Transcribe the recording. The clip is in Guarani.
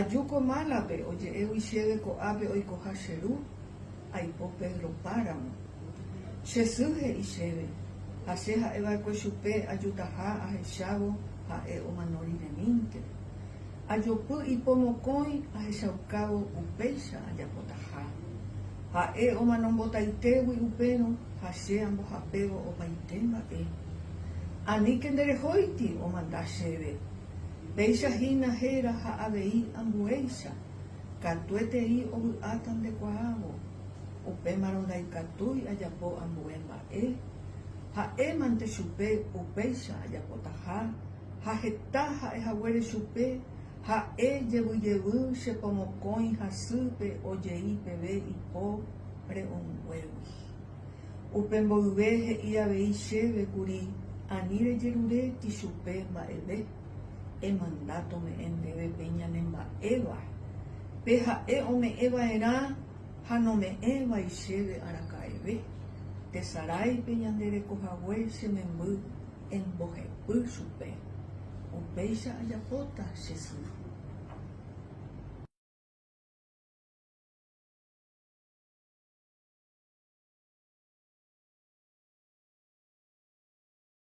Aju ko Málape, oje'égui chéve ko'ápe oikoha che ru, aipo Pedro Páramo. Che sy he'i chéve, ha che ha'e va'ekue chupe ajutaha ahechávo ha'e omano riremínte. Ajopy ipo mokõi ahechaukávo upéicha ajapotaha. Ha'e omanombotaitégui upérõ ha che ambohapévo opaite mba'e. Aníke nderehóiti, omanda chéve. Péicha hína héra ha avei ambuéicha, katuetei ovy'áta ndekuaávo. Upémarõ ndaikatúi ajapo ambue mba'e, ha'émante chupe upéicha ajapotaha ha heta ha'e haguére chupe, ha'e jevyjevy che pomokõi hasýpe ojei peve ipo re'õnguégui. Upe mboyve he'i avei chéve kuri ani rejeruréti chupe mba'eve, emanda tome'ẽ ndéve pe ñanemba'éva, pe ha'e ome'ẽ va'erã ha nome'ẽvai chéve araka'eve. Tesaráipe ñande reko hague che memby embohepy chupe. Upéicha ajapóta che sy.